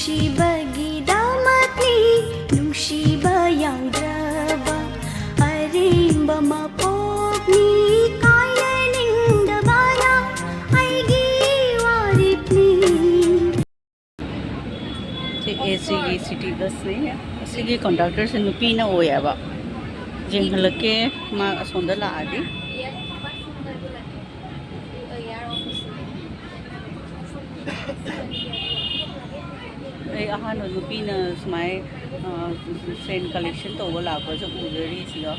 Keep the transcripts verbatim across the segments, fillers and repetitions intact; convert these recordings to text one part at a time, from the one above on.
ꯅꯨꯡꯁꯤꯕꯒꯤꯗꯃꯛꯅꯤ, ꯅꯨꯡꯁꯤꯕ ꯌꯥꯎꯗ꯭ꯔꯕ ꯑꯔꯦꯝꯕ ꯃꯄꯣꯛꯅꯤ, ꯀꯥꯏꯅ ꯅꯤꯡꯗꯕꯅ ꯑꯩꯒꯤ ꯋꯥꯔꯦꯞꯅꯤ꯫ ꯁꯤ ꯑꯦ ꯁꯤꯒꯤ ꯁꯤꯇꯤ ꯕꯁꯅꯤ꯫ ꯑꯁꯤꯒꯤ ꯀꯟꯗꯛꯇꯔꯁꯦ ꯅꯨꯄꯤꯅ ꯑꯣꯏꯌꯦꯕ꯫ ꯌꯦꯡꯍꯜꯂꯛꯀꯦ, ꯃꯥ ꯑꯁꯣꯝꯗ ꯂꯥꯛꯑꯗꯤ꯫ ꯑꯩ ꯑꯍꯥꯟꯕ ꯅꯨꯄꯤꯅ ꯁꯨꯃꯥꯏ, ꯑ, ꯁꯦꯟ ꯀꯂꯦꯛꯁꯟ ꯇꯧꯕ ꯂꯥꯛꯄꯁꯨ ꯎꯖꯔꯤ ꯁꯤꯗ꯫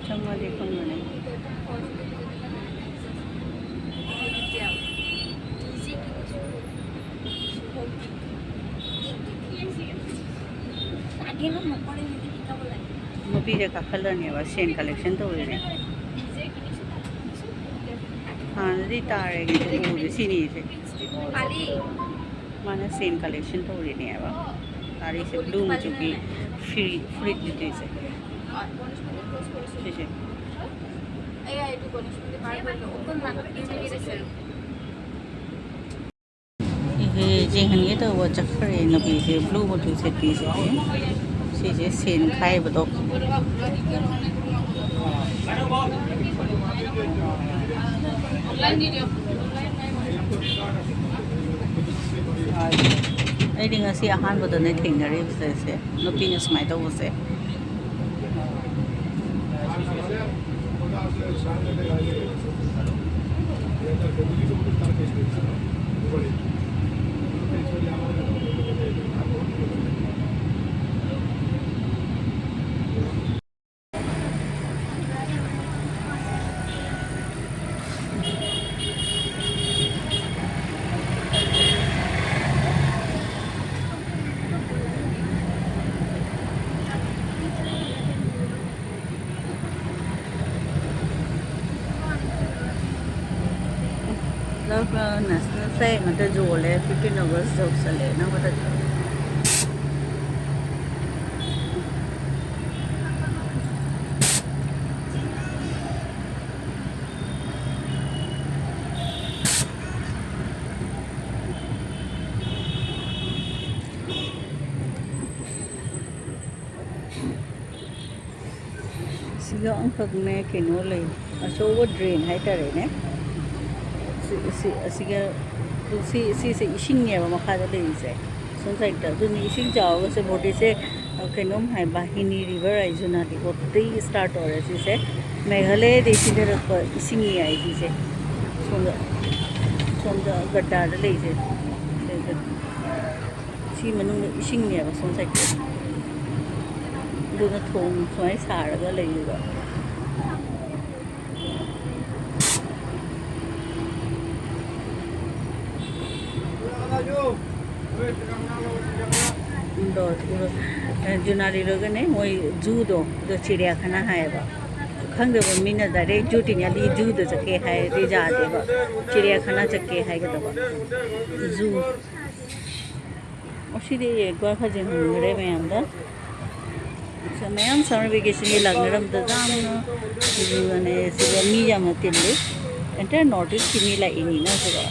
ꯆꯪꯉꯗꯤ ꯈꯪꯒꯅꯤ꯫ ꯅꯨꯄꯤꯁꯦ ꯀꯥꯈꯠꯂꯅꯦꯕ, ꯁꯦꯟ ꯀꯂꯦꯛꯁꯟ ꯇꯧꯔꯤꯅꯦ꯫ ꯍꯥꯟꯅꯗꯤ ꯇꯥꯔꯦ, ꯎꯗꯦ ꯁꯤꯅꯤꯁꯦ꯫ ꯃꯥꯅ ꯁꯦꯟ ꯀꯂꯦꯛꯁꯟ ꯇꯧꯔꯤꯅꯦꯕ꯫ ꯒꯥꯔꯤꯁꯦ ꯕ꯭ꯂꯨ ꯃꯆꯨꯒꯤ ꯐꯨꯔꯤ-, ꯐꯨꯔꯤꯠ ꯂꯤꯠꯂꯤꯁꯦ꯫ ꯁꯤꯁꯦ꯫ ꯏꯍꯦ, ꯌꯦꯡꯍꯟꯒꯦ ꯇꯧꯕ ꯆꯠꯈ꯭ꯔꯦ ꯅꯨꯄꯤꯁꯦ, ꯕ꯭ꯂꯨ ꯃꯆꯨ ꯁꯦꯠꯄꯤꯁꯦ꯫ ꯁꯤꯁꯦ ꯁꯦꯟ ꯈꯥꯏꯕꯗꯣ꯫ ꯑꯩꯗꯤ ꯉꯁꯤ ꯑꯍꯥꯟꯕꯗꯅꯦ ꯊꯦꯡꯅꯔꯤꯕꯁꯦ, ꯁꯦ, ꯅꯨꯄꯤꯅ ꯁꯨꯃꯥꯏꯅ ꯇꯧꯕꯁꯦ꯫ ꯂꯧ ꯅꯦꯁꯅꯦꯜꯁꯦ ꯃꯇ ꯌꯣꯜꯂꯦ, ꯐꯤꯐꯇꯤꯟ ꯑꯣꯒꯁ ꯌꯧꯁꯜꯂꯦ꯫ ꯅꯪ ꯃꯇ ꯁꯤꯒ ꯑꯃꯈꯛꯅꯦ ꯀꯩꯅꯣ ꯂꯩ, ꯑꯆꯧꯕ ꯗ꯭ꯔꯦꯟ ꯍꯥꯏꯇꯥꯔꯦꯅꯦ꯫ ꯁꯤ, ꯁꯤ, ꯑꯁꯤꯒ, ꯁꯤ, ꯁꯤꯁꯦ ꯏꯁꯤꯡꯅꯦꯕ ꯃꯈꯥꯗ ꯂꯩꯔꯤꯁꯦ, ꯁꯣꯝ ꯁꯥꯏꯗꯇ꯫ ꯑꯗꯨꯅ ꯏꯁꯤꯡ ꯆꯥꯎꯔꯒꯁꯦ ꯕꯣꯗꯤꯁꯦ, ꯑ, ꯀꯩꯅꯣꯝ ꯍꯥꯏ, ꯕꯥꯍꯤꯅꯤ ꯔꯤꯚꯔ ꯍꯥꯏ, ꯖꯨꯅꯥꯗꯤ ꯕꯣꯠꯇꯒꯤ ꯏꯁꯇꯥꯔꯠ ꯇꯧꯔꯦ ꯁꯤꯁꯦ꯫ ꯃꯦꯘꯥꯂꯌꯗꯒꯤ ꯆꯦꯟꯊꯔꯛꯄ ꯏꯁꯤꯡꯅꯤ ꯍꯥꯏ ꯁꯤꯁꯦ꯫ ꯁꯣꯝꯗ, ꯁꯣꯝꯗ ꯒꯗꯥꯗ ꯂꯩꯁꯦ꯫ ꯁꯤ ꯃꯅꯨꯡꯗ ꯏꯁꯤꯡꯅꯦꯕ ꯁꯣꯝ ꯁꯥꯏꯗꯇ꯫ ꯑꯗꯨꯅ ꯊꯣꯡ ꯁꯨꯃꯥꯏꯅ ꯁꯥꯔꯒ ꯂꯩꯔꯤꯕ꯫ ꯑꯗꯣ, ꯑ, ꯖꯨꯅꯥꯂꯤꯔꯣꯒꯅꯦ ꯃꯣꯏ ꯖꯨꯗꯣ, ꯑꯗꯣ ꯆꯤꯔꯤꯌꯥꯈꯥꯅꯥ ꯍꯥꯏꯌꯦꯕ꯫ ꯈꯪꯗꯕ ꯃꯤꯅ ꯗꯥꯏꯔꯦꯛ ꯖꯨ ꯇꯤꯅꯤꯌꯥꯂꯤ ꯖꯨꯗ ꯆꯠꯀꯦ ꯍꯥꯏꯔꯗꯤ ꯌꯥꯗꯦꯕ꯫ ꯆꯤꯔꯤꯌꯥꯈꯥꯅꯥ ꯆꯠꯀꯦ ꯍꯥꯏꯒꯗꯕ꯫ ꯖꯨ꯫ ꯑꯣ, ꯁꯤꯗꯤ ꯒ꯭ꯋꯥ ꯈꯥꯖꯤꯟ ꯍꯟꯈ꯭ꯔꯦ ꯃꯌꯥꯝꯗ꯫ ꯁ-, ꯃꯌꯥꯝ ꯁꯝꯃꯔ ꯚꯦꯀꯦꯁꯟꯒꯤ ꯂꯥꯛꯅꯔꯝꯕꯗ ꯌꯥꯝꯅ ꯅꯨꯡꯉꯥꯏꯅꯩ꯫ ꯁꯤꯗ ꯃꯤ ꯌꯥꯝꯅ ꯇꯤꯜꯂꯤ꯫ ꯑꯦꯟꯇꯥꯌꯔ ꯅꯣꯔꯠ ꯏꯁꯀꯤ ꯃꯤ ꯂꯥꯛꯏꯅꯤꯅ ꯁꯤꯗ꯫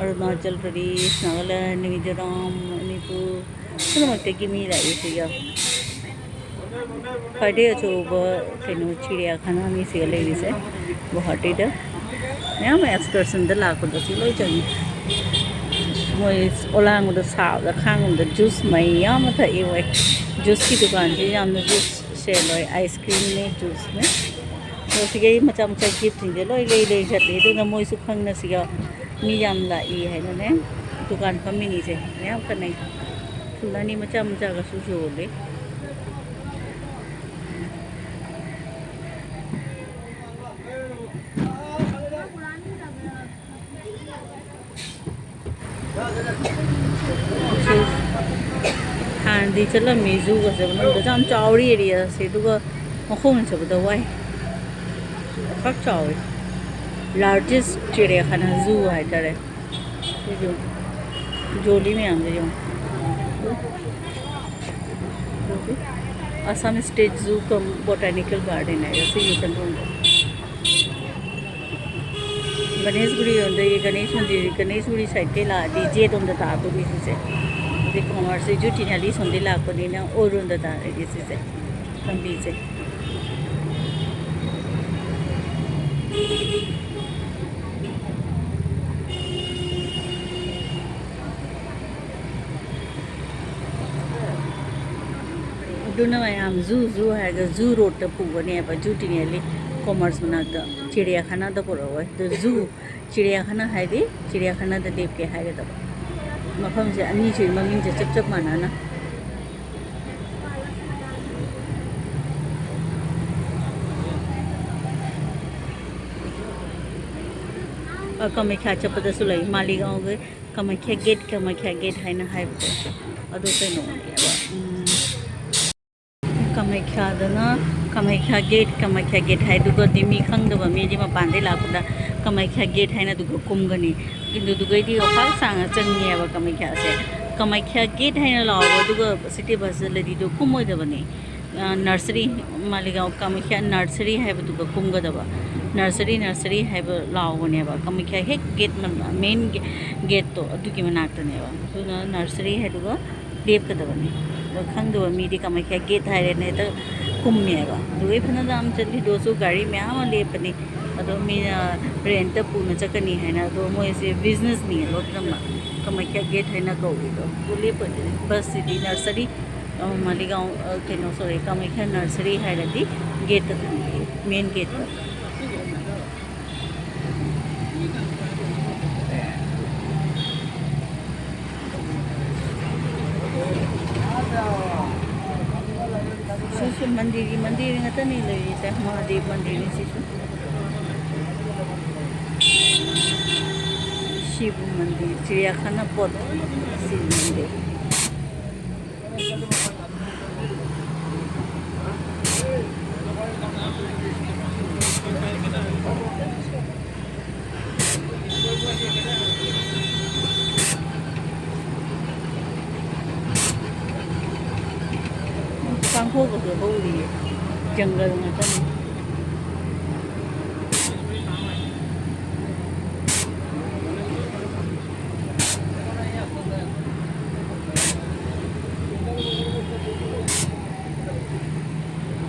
ꯑꯔꯨꯅꯥꯆꯜ ꯄ꯭ꯔꯗꯦꯁ, ꯅꯥꯒꯥꯂꯦꯟ, ꯃꯤꯖꯣꯔꯥꯝ, ꯃꯅꯤꯄꯨꯔ ꯄꯨꯝꯅꯃꯛꯇꯒꯤ ꯃꯤ ꯂꯥꯛꯏ ꯁꯤꯒ꯫ ꯈ꯭ꯋꯥꯏꯗꯒꯤ ꯑꯆꯧꯕ ꯀꯩꯅꯣ ꯆꯤꯔꯤꯌꯥꯈꯥꯅꯥꯅꯤ ꯁꯤꯒ ꯂꯩꯔꯤꯁꯦ ꯒꯨꯋꯥꯍꯥꯇꯤꯗ꯫ ꯃꯌꯥꯝ ꯑꯦꯛꯁꯀꯔꯁꯟꯗ ꯂꯥꯛꯄꯗꯁꯨ ꯂꯣꯏ ꯆꯪꯉꯤ꯫ ꯃꯣꯏ ꯑꯣꯂꯥꯡꯕꯗ ꯁꯥꯕꯗ ꯈꯥꯡꯕꯗ ꯖꯨꯁ ꯃꯌꯥꯝ ꯑꯃ ꯊꯛꯏ ꯃꯣꯏ꯫ ꯖꯨꯁꯀꯤ ꯗꯨꯀꯥꯟꯁꯤ ꯌꯥꯝꯅ ꯖꯨꯁ ꯁꯦꯜ ꯑꯣꯏ, ꯑꯥꯏꯁ ꯀ꯭ꯔꯤꯝꯅꯦ, ꯖꯨꯁꯅꯦ꯫ ꯑꯗꯣ ꯁꯤꯒꯤ ꯃꯆꯥ ꯃꯆꯥ ꯒꯤꯐꯁꯤꯡꯁꯦ ꯂꯣꯏ ꯂꯩ ꯂꯩ ꯆꯠꯂꯤ꯫ ꯑꯗꯨꯅ ꯃꯣꯏꯁꯨ ꯈꯪꯅ ꯁꯤꯒ ꯃꯤ ꯌꯥꯝ ꯂꯥꯛꯏ ꯍꯥꯏꯅꯅꯦ ꯗꯨꯀꯥꯟ ꯐꯝꯃꯤꯅꯤꯁꯦ ꯃꯌꯥꯝ ꯈꯠꯅꯩ꯫ ꯐꯨꯜꯗꯥꯅꯤ ꯃꯆꯥ ꯃꯆꯥꯒꯁꯨ ꯌꯣꯜꯂꯤ꯫ ꯁꯤ ꯍꯥꯟꯅꯗꯤ ꯆꯠꯂꯝꯃꯤ ꯖꯨꯒꯁꯦ ꯃꯅꯨꯡꯗ ꯌꯥꯝ ꯆꯥꯎꯔꯤ ꯑꯦꯔꯤꯌꯥꯁꯦ, ꯑꯗꯨꯒ ꯃꯈꯣꯡꯅ ꯆꯠꯄꯗ ꯋꯥꯏ꯫ ꯄꯥꯛ ꯆꯥꯎꯋꯤ꯫ ꯂꯥꯔꯖꯦꯁ ꯆꯤꯔꯤꯌꯥꯈꯥꯅꯥ ꯖꯨ ꯍꯥꯏꯇꯥꯔꯦ꯫ ꯁꯤꯁꯨ ꯖꯣꯂꯤ ꯃꯌꯥꯝꯗ ꯌꯦꯡꯉꯨ꯫ ꯑꯁꯥꯝ ꯁ꯭ꯇꯦꯠ ꯖꯨ ꯀꯝ ꯕꯣꯇꯥꯅꯤꯀꯦꯜ ꯒꯥꯔꯗꯦꯟ ꯍꯥꯏꯔ ꯁꯤꯒꯤ ꯆꯪꯐꯝꯗꯣ꯫ ꯒꯅꯦꯁꯒꯨꯔꯤ ꯂꯣꯝꯗꯒꯤ ꯒꯅꯦꯁ ꯃꯟꯗꯤꯔ, ꯒꯅꯦꯁꯒꯨꯔꯤ ꯁꯥꯏꯠꯇꯩ ꯂꯥꯛꯑꯗꯤ ꯖꯦꯠ ꯂꯣꯝꯗ ꯇꯥꯗꯣꯏꯅꯤ ꯁꯤꯁꯦ꯫ ꯑꯗꯩ ꯀꯃꯔꯁꯁꯦ ꯖꯨ ꯇꯤꯅꯥꯂꯤ ꯁꯣꯝꯗꯩ ꯂꯥꯛꯄꯅꯤꯅ ꯑꯣꯏꯔꯣꯝꯗ ꯇꯥꯔꯦ ꯁꯤꯁꯦ ꯂꯝꯕꯤꯁꯦ꯫ ꯑꯗꯨꯅ ꯃꯌꯥꯝ ꯖꯨ ꯖꯨ ꯍꯥꯏꯔꯒ ꯖꯨ ꯔꯣꯗꯇ ꯄꯨꯒꯅꯦꯕ, ꯖꯨ ꯇꯤꯅꯦꯜꯂꯤ ꯀꯣꯃꯔꯁ ꯃꯅꯥꯛꯇ, ꯆꯤꯔꯤꯌꯥꯈꯥꯅꯥꯗ ꯄꯨꯔꯛꯑꯣꯏ꯫ ꯑꯗꯨ ꯖꯨ, ꯆꯤꯔꯤꯌꯥꯈꯥꯅꯥ ꯍꯥꯏꯗꯤ ꯆꯤꯔꯤꯌꯥꯈꯥꯅꯥꯗ ꯂꯦꯞꯀꯦ ꯍꯥꯏꯒꯗꯕ꯫ ꯃꯐꯝꯁꯦ ꯑꯅꯤꯁꯤ ꯃꯃꯤꯡꯁꯦ ꯆꯞ ꯆꯞ ꯃꯥꯟꯅꯅ꯫ ꯑ, ꯀꯥꯃꯥꯈ꯭ꯌꯥ ꯆꯠꯄꯗꯁꯨ ꯂꯩ, ꯃꯥꯂꯤꯒꯥꯎꯒꯤ ꯀꯥꯃꯥꯈ꯭ꯌꯥ ꯒꯦꯠ, ꯀꯥꯃꯥꯈ꯭ꯌꯥ ꯒꯦꯠ ꯍꯥꯏꯅ ꯍꯥꯏꯕꯗꯣ꯫ ꯑꯗꯨ ꯀꯩꯅꯣꯅꯦꯕ, ꯎꯝ, ꯀꯥꯃꯥꯈ꯭ꯌꯥꯗꯅ ꯀꯥꯃꯥꯈ꯭ꯌꯥ ꯒꯦꯠ, ꯀꯥꯃꯥꯈ꯭ꯌꯥ ꯒꯦꯠ ꯍꯥꯏꯗꯨꯒꯗꯤ ꯃꯤ ꯈꯪꯗꯕ ꯃꯤꯗꯤ ꯃꯄꯥꯟꯗꯩ ꯂꯥꯛꯄꯗ ꯀꯥꯃꯥꯈ꯭ꯌꯥ ꯒꯦꯠ ꯍꯥꯏꯅ ꯑꯗꯨꯒ ꯀꯨꯝꯒꯅꯤ꯫ ꯑꯗꯨꯗꯨꯒꯩꯗꯤ ꯋꯥꯈꯜ ꯁꯥꯡꯅ ꯆꯪꯉꯦꯕ ꯀꯥꯃꯥꯈ꯭ꯌꯥꯁꯦ꯫ ꯀꯥꯃꯥꯈ꯭ꯌꯥ ꯒꯦꯠ ꯍꯥꯏꯅ ꯂꯥꯎꯕ, ꯑꯗꯨꯒ ꯁꯤꯇꯤ ꯕꯁ ꯆꯠꯂꯗꯤ ꯑꯗꯨ ꯀꯨꯝꯃꯣꯏꯗꯕꯅꯤ꯫ ꯑ, nursery, ꯃꯥꯂꯤꯒꯥꯎ Kamakhya nursery ꯍꯥꯏꯕꯗꯨꯒ ꯀꯨꯝꯒꯗꯕ꯫ Nursery, nursery ꯍꯥꯏꯕ ꯂꯥꯎꯕꯅꯦꯕ꯫ ꯀꯥꯃꯥꯈ꯭ꯌꯥ ꯍꯦꯛ ꯒꯦꯠ ꯃ-, ꯃꯦꯟ ꯒꯦ-, ꯒꯦꯠꯇꯣ ꯑꯗꯨꯒꯤ ꯃꯅꯥꯛꯇꯅꯦꯕ꯫ ꯑꯗꯨꯅ ꯅꯔꯁꯔꯤ ꯍꯥꯏꯗꯨꯒ ꯂꯦꯞꯀꯗꯕꯅꯤ꯫ ꯑꯗꯣ ꯈꯪꯗꯕ ꯃꯤꯗꯤ ꯀꯥꯃꯥꯈ꯭ꯌꯥ ꯒꯦꯠ ꯍꯥꯏꯔꯦꯅ ꯍꯦꯛꯇ ꯀꯨꯝꯃꯦꯕ꯫ ꯑꯗꯨꯒꯤ ꯐꯅꯌꯥꯝ ꯆꯠꯂꯤ, ꯑꯗꯨꯁꯨ ꯒꯥꯔꯤ ꯃꯌꯥꯝ ꯑꯃ ꯂꯦꯞꯄꯅꯤ꯫ ꯑꯗꯣ ꯃꯤꯅ ꯔꯦꯟꯠꯇ ꯄꯨꯅ ꯆꯠꯀꯅꯤ ꯍꯥꯏꯅ꯫ ꯑꯗꯣ ꯃꯣꯏꯁꯦ ꯕꯤꯖꯤꯅꯦꯁꯅꯤ ꯂꯣꯏꯅꯃꯛ꯫ ꯀꯥꯃꯥꯈ꯭ꯌꯥ ꯒꯦꯠ ꯍꯥꯏꯅ ꯀꯧꯔꯤꯗꯣ꯫ ꯑꯗꯨ ꯂꯦꯞꯄꯗꯤ ꯕꯁꯁꯤꯗꯤ ꯅꯔꯁꯔꯤ, ꯑ, ꯃꯥꯂꯤꯒꯥꯎ, ꯑ, ꯀꯩꯅꯣ, ꯁꯣꯔꯤ, ꯀꯥꯃꯥꯈ꯭ꯌꯥ ꯅꯔꯁꯔꯤ ꯍꯥꯏꯔꯗꯤ ꯒꯦꯠꯇ ꯊꯝꯕꯤ, ꯃꯦꯟ ꯒꯦꯠꯇ꯫ ꯁꯤꯁꯨ ꯃꯟꯗꯤꯔꯒꯤ ꯃꯟꯗꯤꯔ ꯉꯥꯛꯇꯅꯤ ꯂꯩꯔꯤꯁꯦ, ꯃꯍꯥꯗꯦꯕ ꯃꯟꯗꯤꯔꯅꯤ ꯁꯤꯁꯨ꯫ ꯁꯤꯕꯨ ꯃꯟꯗꯤꯔ, ꯆꯤꯔꯤꯌꯥꯈꯥꯅꯥ ꯄꯣꯠ, ꯁꯤꯕꯨ ꯃꯟꯗꯤꯔ꯫ ꯀꯥꯡꯍꯧꯒꯁꯨ ꯍꯧꯔꯤꯌꯦ, ꯖꯪꯒꯜ ꯉꯥꯛꯇꯅꯤ꯫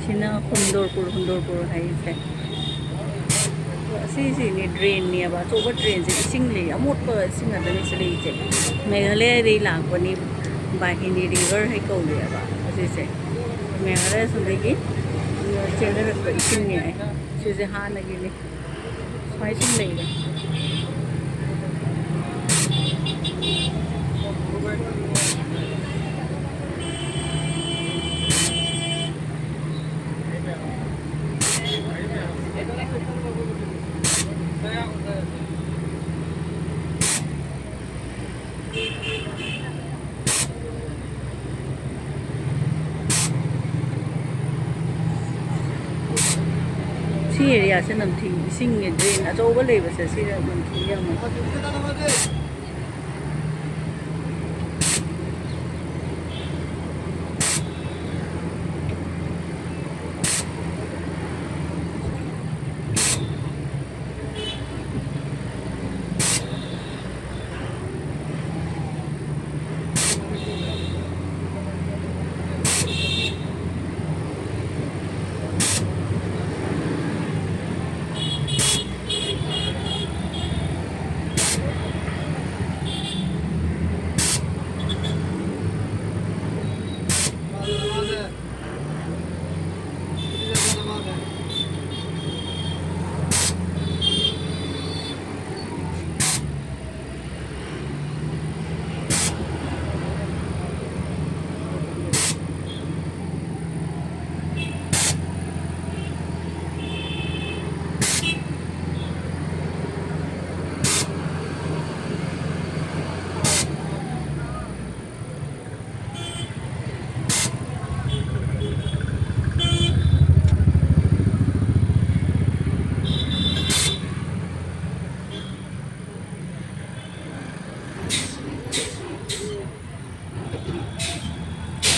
ꯁꯤꯅ ꯍꯨꯟꯗꯣꯔꯄꯨꯔ, ꯍꯨꯟꯗꯣꯔꯄꯨꯔ ꯍꯥꯏꯔꯤꯁꯦ꯫ ꯑꯁꯤꯁꯤꯅꯤ ꯗ꯭ꯔꯦꯟꯅꯦꯕ, ꯑꯆꯧꯕ ꯗ꯭ꯔꯦꯟꯁꯦ ꯏꯁꯤꯡ ꯂꯩ, ꯑꯃꯣꯠꯄ ꯏꯁꯤꯡ ꯉꯥꯛꯇꯅꯤ ꯁꯤ ꯂꯩꯔꯤꯁꯦ꯫ ꯃꯦꯘꯥꯂꯌꯗꯒꯤ ꯂꯥꯛꯄꯅꯤ, ꯕꯥꯍꯤꯅꯤ ꯔꯤꯚꯔ ꯍꯥꯏ ꯀꯧꯋꯦꯕ ꯑꯁꯤꯁꯦ꯫ ꯃꯦꯘꯥꯂꯌ ꯑꯁꯣꯝꯗꯒꯤ ꯆꯦꯟꯊꯔꯛꯄ ꯏꯁꯤꯡꯅꯦ꯫ ꯁꯤꯁꯦ ꯍꯥꯟꯅꯒꯤꯅꯤ꯫ ꯁꯨꯃꯥꯏ ꯁꯨꯝ ꯂꯩꯔꯦ꯫ ꯁꯤ ꯑꯦꯔꯤꯌꯥꯁꯦ ꯅꯝꯊꯤ, ꯏꯁꯤꯡꯒꯤ ꯗ꯭ꯔꯦꯟ ꯑꯆꯧꯕ ꯂꯩꯕꯁꯦ ꯁꯤꯗ ꯅꯝꯊꯤ ꯌꯥꯝꯅ꯫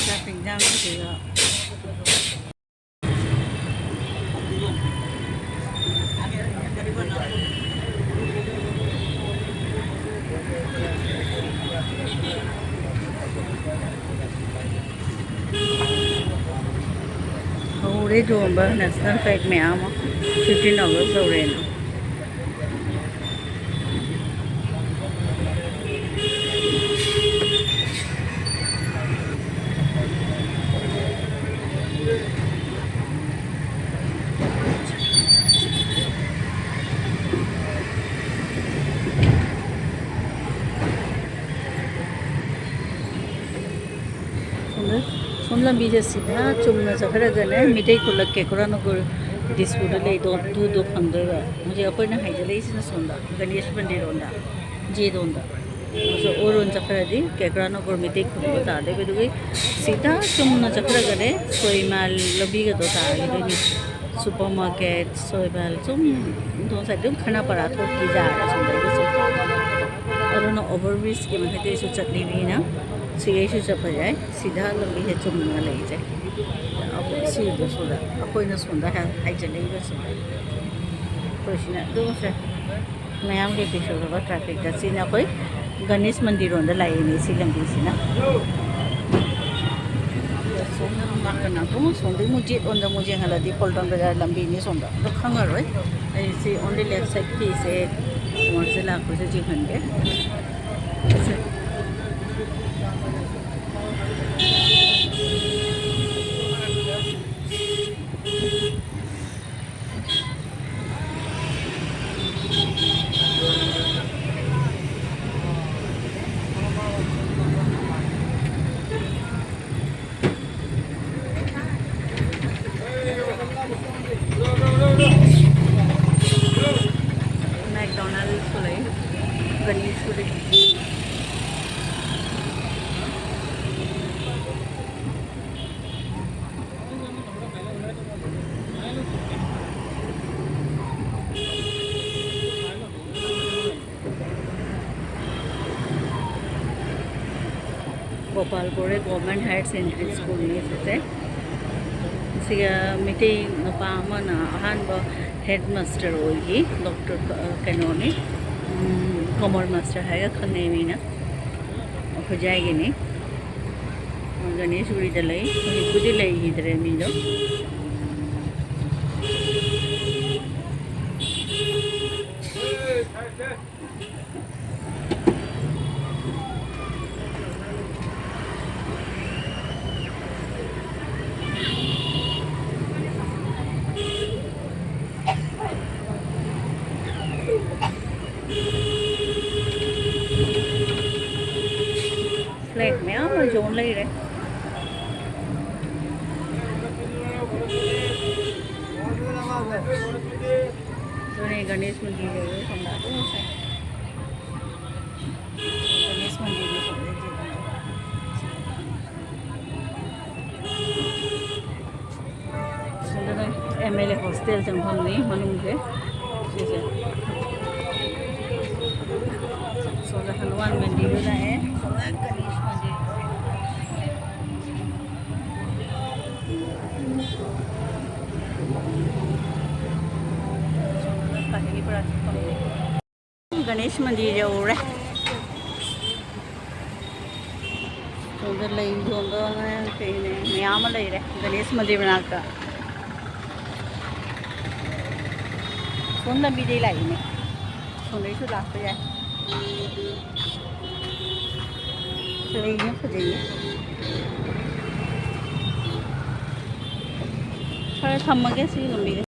ꯆꯥꯛ ꯏꯟꯖꯥꯡꯁꯤꯒ꯫ ꯍꯧꯔꯦ ꯌꯣꯟꯕ ꯅꯦꯁꯅꯦꯜ ꯐ꯭ꯂꯦꯒ ꯃꯌꯥꯝ ꯑꯃ, ꯐꯤꯐꯇꯤꯟ ꯑꯣꯒꯁ ꯌꯧꯔꯦꯅ꯫ ꯂꯝꯕꯤꯁꯦ ꯁꯤꯗ ꯆꯨꯝꯅ ꯆꯠꯈ꯭ꯔꯒꯅꯦ, ꯃꯤꯇꯩ ꯈꯨꯜꯂꯛ ꯀꯦꯀ꯭ꯔꯥꯅꯒꯔ ꯗꯤꯁꯄꯨꯔꯗ ꯂꯩꯗꯣ ꯑꯗꯨꯗꯣ ꯐꯪꯗꯣꯏꯕ꯫ ꯍꯧꯖꯤꯛ ꯑꯩꯈꯣꯏꯅ ꯍꯥꯏꯖꯤꯜꯂꯛꯏꯁꯤꯅ ꯁꯣꯝꯗ ꯒꯅꯦꯁ ꯃꯟꯗꯤꯔ ꯔꯣꯝꯗ, ꯖꯦꯔꯣꯝꯗ꯫ ꯑꯗꯣ ꯑꯣꯔꯣꯝ ꯆꯠꯈ꯭ꯔꯗꯤ ꯀꯦꯀ꯭ꯔꯥꯅꯒꯔ ꯃꯤꯇꯩ ꯈꯨꯜꯗꯣ ꯇꯥꯗꯣꯏꯕ꯫ ꯑꯗꯨꯒꯤ ꯁꯤꯗ ꯆꯨꯝꯅ ꯆꯠꯈ꯭ꯔꯒꯅꯦ ꯁꯣꯏꯃꯥꯜ ꯂꯝꯕꯤꯒꯗꯣ ꯇꯥꯈꯤꯗꯣꯏꯅꯤ꯫ ꯁꯨꯄꯔ ꯃꯥꯔꯀꯦꯠ, ꯁꯣꯏꯃꯥꯜ ꯁꯨꯝ ꯑꯗꯣꯝ ꯁꯥꯏꯠ ꯑꯗꯨꯝ ꯈꯅꯥꯄꯥꯔꯥ ꯊꯣꯛꯈꯤ ꯌꯥꯔꯦ ꯁꯣꯝꯗꯒꯤꯁꯨ꯫ ꯑꯗꯨꯅ ꯑꯣꯚꯔ ꯕ꯭ꯔꯤꯖꯀꯤ ꯃꯊꯛꯇꯩꯁꯨ ꯆꯠꯂꯤꯕꯅꯤꯅ ꯁꯤꯒꯩꯁꯨ ꯆꯠꯄ ꯌꯥꯏ꯫ ꯁꯤꯗ ꯂꯝꯕꯤꯁꯦ ꯆꯨꯝꯅ ꯂꯩꯁꯦ꯫ ꯑꯩꯈꯣꯏ ꯁꯤꯗ ꯁꯣꯝꯗ, ꯑꯩꯈꯣꯏꯅ ꯁꯣꯝꯗ ꯍꯥꯏ-, ꯍꯥꯏꯖꯤꯜꯂꯛꯏꯕꯁꯦ꯫ ꯑꯩꯈꯣꯏ ꯁꯤꯅ ꯑꯗꯨꯝꯁꯦ ꯃꯌꯥꯝꯒꯤ ꯄꯤꯊꯣꯔꯛꯄ ꯇ꯭ꯔꯥꯐꯤꯛꯇ꯫ ꯁꯤꯅ ꯑꯩꯈꯣꯏ ꯒꯅꯦꯁ ꯃꯟꯗꯤꯔ ꯔꯣꯝꯗ ꯂꯥꯛꯏꯅꯦ ꯁꯤ ꯂꯝꯕꯤꯁꯤꯅ꯫ ꯁꯣꯝ ꯅꯥꯀꯟ ꯑꯗꯨꯝ ꯁꯣꯝꯗꯩ ꯑꯃꯨꯛ ꯖꯦꯠ ꯔꯣꯝꯗ ꯑꯃꯨꯛ ꯌꯦꯡꯍꯜꯂꯗꯤ ꯄꯣꯜꯇꯣꯟ ꯕꯖꯥꯔ ꯂꯝꯕꯤꯅꯤ ꯁꯣꯝꯗ꯫ ꯑꯗꯣ ꯈꯪꯉꯔꯣꯏ꯫ ꯑꯩ ꯁꯤ only left sideꯀꯤꯁꯦ ꯃꯣꯔꯁꯦ ꯂꯥꯛꯄꯁꯦ ꯌꯦꯡꯍꯟꯒꯦ꯫ McDonaldꯁꯁꯨ ꯂꯩ, ꯒꯅꯦꯁꯁꯨ ꯂꯩ꯫ ꯒꯣꯄꯥꯜꯄꯨꯔ Government Higher Secondary Schoolꯅꯤ ꯁꯤꯁꯦ꯫ ꯁꯤꯒ ꯃꯤꯇꯩ ꯅꯨꯄꯥ ꯑꯃꯅ ꯑꯍꯥꯟꯕ headmaster ꯑꯣꯏꯈꯤ, ꯗꯣꯛꯇꯔ ꯀ-, ꯀꯩꯅꯣꯅꯤ, ꯎꯝ, ꯀꯃꯜ ꯃꯥꯁꯇꯔ ꯍꯥꯏꯔꯒ ꯈꯪꯅꯩ ꯃꯤꯅ꯫ ꯈꯨꯖꯥꯏꯒꯤꯅꯤ꯫ ꯒꯅꯦꯁꯒꯨꯔꯤꯗ ꯂꯩ, ꯍꯧꯖꯤꯛꯄꯨꯗꯤ ꯂꯩꯈꯤꯗ꯭ꯔꯦ ꯃꯤꯗꯣ꯫ Flag ꯃꯌꯥꯝ ꯑꯃ ꯌꯣꯟ ꯂꯩꯔꯦ꯫ ꯑꯗꯨꯅꯦ ꯒꯅꯦꯁ ꯃꯟꯗꯤꯔ ꯌꯧꯔꯦ ꯁꯣꯝꯗ꯫ ꯑꯗꯨ ꯉꯁꯥꯏ ꯒꯅꯦꯁ ꯃꯟꯗꯤꯔꯗ ꯁꯣꯝꯗ ꯌꯦꯡꯉꯦ꯫ ꯁꯣꯝꯗꯅ ꯑꯦꯝ ꯑꯦꯜ ꯑꯦ ꯍꯣꯁꯇꯦꯜ ꯆꯪꯐꯝꯅꯤ ꯃꯅꯨꯡꯁꯦ꯫ ꯁꯤꯁꯦ꯫ ꯁꯣꯝꯗ ꯍꯅꯨꯃꯥꯟ ꯃꯟꯗꯤꯔ ꯂꯥꯛꯑꯦ꯫ ꯁꯣꯝꯗ ꯒꯅꯦꯁ ꯃꯟꯗꯤꯔ꯫ ꯒꯅꯦꯁ ꯃꯟꯗꯤꯔ ꯌꯧꯔꯦ꯫ ꯁꯣꯝꯗ ꯂꯩ ꯌꯣꯟꯕ ꯀꯩꯅꯦ ꯃꯌꯥꯝ ꯑꯃ ꯂꯩꯔꯦ ꯒꯅꯦꯁ ꯃꯟꯗꯤꯔ ꯃꯅꯥꯛꯇ꯫ ꯁꯣꯝ ꯂꯝꯕꯤꯗꯩ ꯂꯥꯛꯏꯅꯦ꯫ ꯁꯣꯝꯗꯩꯁꯨ ꯂꯥꯛꯄ ꯌꯥꯏ꯫ ꯂꯩꯁꯦ ꯐꯖꯩꯌꯦ꯫ ꯐꯔꯦ, ꯊꯝꯃꯒꯦ ꯁꯤ ꯂꯝꯕꯤꯗ꯫